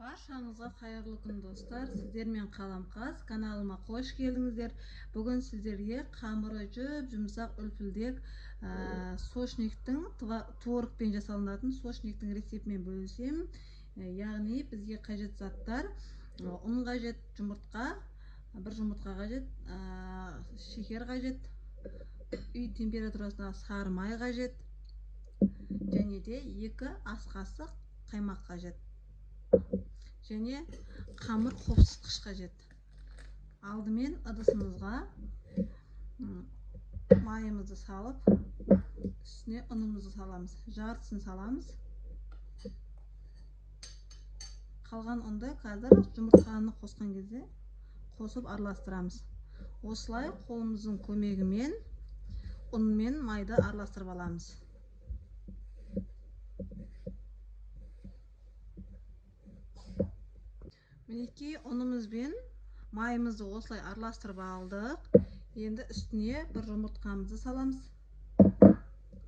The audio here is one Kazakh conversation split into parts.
Баршаңызға қайырлы күн достар. Сіздермен Қаламқас каналыма қош келдіңіздер. Бүгін сіздерге қамыры жұп-жұмсақ үлпілдек сочниктің творогпен жасалынатын сочниктің рецептімен бөлісемін. Яғни бізге қажет заттар: ұн қажет, жұмыртқа, бір жұмыртқа қажет, шекер қажет, үй температурасындағы сары май қажет, және де 2 ас қасық қаймақ қажет. Және қамыр қопсытқыш қажет. Алдымен ыдысымызға майымызды салып, үстіне ұнымызды саламыз. Жартысын саламыз. Қалған ұнды қазір жұмыртқаны қосқан кезде қосып араластырамыз. Осылай қолымыздың көмегімен ұн мен майды араластырып аламыз. Мінекей ұнымыз бен майымызды осылай араластырып алдық. Енді үстіне бір жұмыртқамызды саламыз,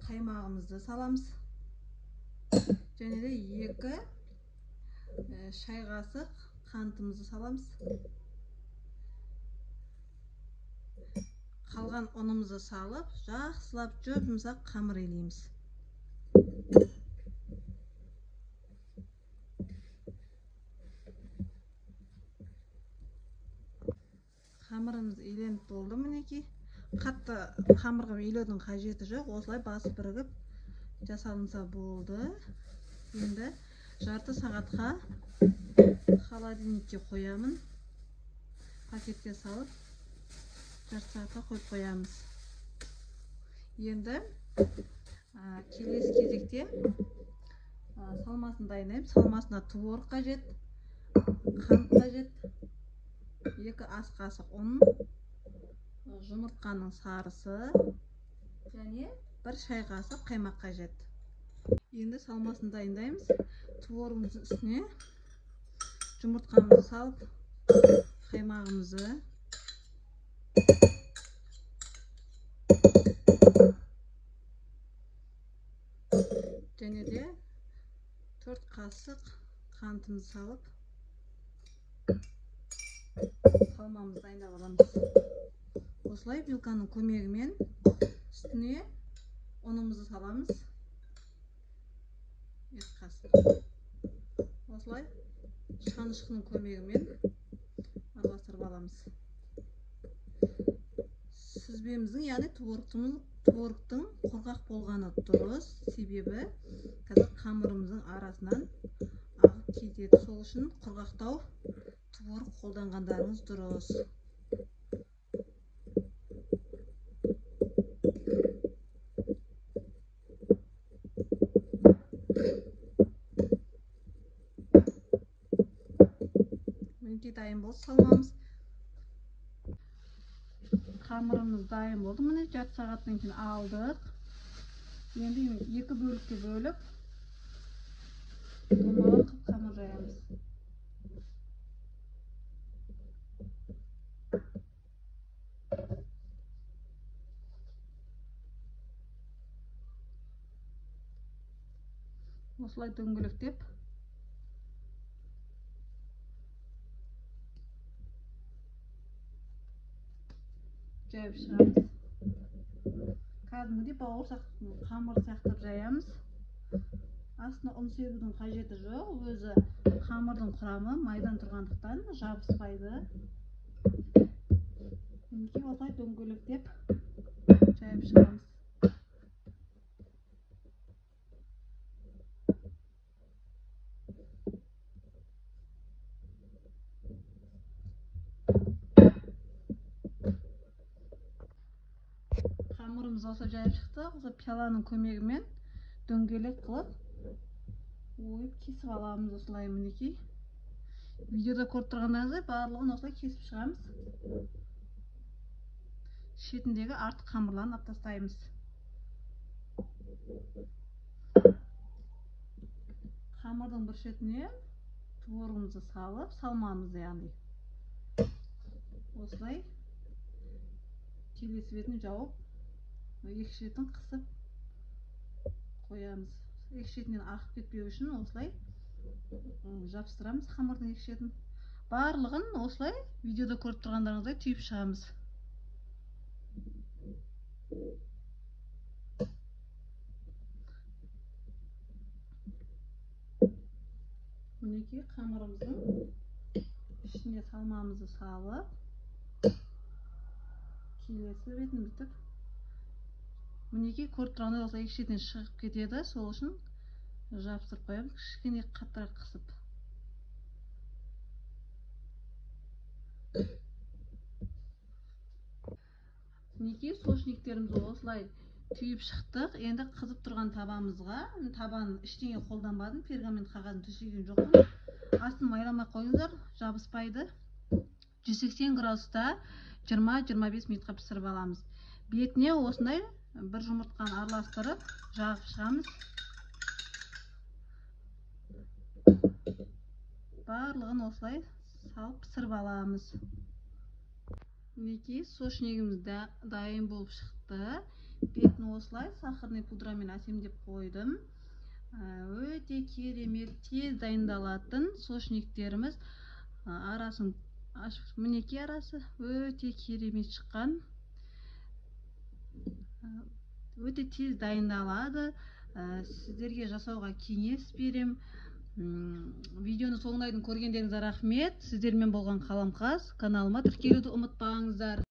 қаймағымызды саламыз, және де 2 шай қасық қантымызды саламыз. Қалған ұнымызды салып, жақсылап жұп-жұмсақ қамыр илейміз. Қамырымыз иленіп болды мінекей. Қатты қамырға илеудің қажеті жоқ. Осылай басып бірігіп жасалынса болды. Енді жарты сағатқа холодильникке қоямын. Пакетке салып жарты сағатқа қойып қоямыз. Енді келесі кезекте салмасын дайындаймыз. Салмасына творог қажет, қант қажет, 2 ас қасық ұн, жұмыртқаның сарысы және 1 шай қасық қаймақ қажет. Енді салмасын дайындаймыз. Творогымыздың үстіне жұмыртқамызды салып, қаймағымызды, және де 4 қасық қантымызды салып салмамызды дайындап аламыз. Осылай вилканың көмегімен үстіне ұнымызды саламыз. 2 қасық. Осылай шанышқының көмегімен араластырып аламыз. Сүзбеміздің, яғни творогтың құрғақ болғаны дұрыс, себебі қазір қамырымыздың арасынан ағып кетеді. Сол үшін құрғақтау творог қолданғандарыңыз дұрыс. Мінекей дайын болды салмамыз. Қамырымыз дайын болды. Міне жарты сағаттан кейін алдық. Енді 2 бөлікке бөліп домалақ қылып қамыр жаямыз. Осылай дөңгелектеп жайып шығамыз. Кәдімгідей бауырсақ қамыр сияқты жаямыз. Астына ұн себудің қажеті жоқ. Өзі қамырдың құрамы майдан тұрғандықтан жабыспайды. Мінекей осылай дөңгелектеп жайып шығамыз. Қамырымыз осылай жайып шықты. Осы пиаланың көмегімен дөңгелек қылып ойып кесіп аламыз осылай мінекей. Видеода көріп тұрғандарыңыздай барлығын осылай кесіп шығамыз. Шетіндегі артық қамырларын алып тастаймыз. Қамырдың бір шетіне творогымызды салып, салмамыз яғни. Осылай келесі бетін жауып, екі шетін қысып қоямыз. Екі шетінен ағып кетпеу үшін осылай Жабыстырамыз қамырдың екі шетін. Барлығын осылай видеода көріп тұрғандарыңыздай түйіп шығамыз. Мінекей қамырымыздың ішіне салмамызды салып, келесі бетін бітіп, мінекей көріп тұрғандай осылай екі шетінен шығып кетеді. Сол үшін жабыстырып қоямыз, кішкене қаттырақ қысып. Мінекей сочниктерімізді осылай түйіп шықтық. Енді қызып тұрған табамызға, табаны ештеңе қолданбадым, пергамент қағазын төсеген жоқпын. Астын майламай қойыңыздар, жабыспайды. 180 градуста 20-25 минутқа пісіріп аламыз. Бетіне осындай бір жұмыртқаны араластырып жағып шығамыз. Барлығын осылай салып пісіріп аламыз. Мінекей сочнигіміз дайын болып шықты. Бетін осылай сахарный пудрамен әсемдеп қойдым. Өте керемет, тез дайындалатын сочниктеріміз. Арасын ашып, мінекей арасы өте керемет шыққан. Өте тез дайындалады. Сіздерге жасауға кеңес берем. Видеоны соңына дейін көргендеріңізге рахмет. Сіздермен болған Қаламқас. Каналыма тіркелуді ұмытпаңыздар.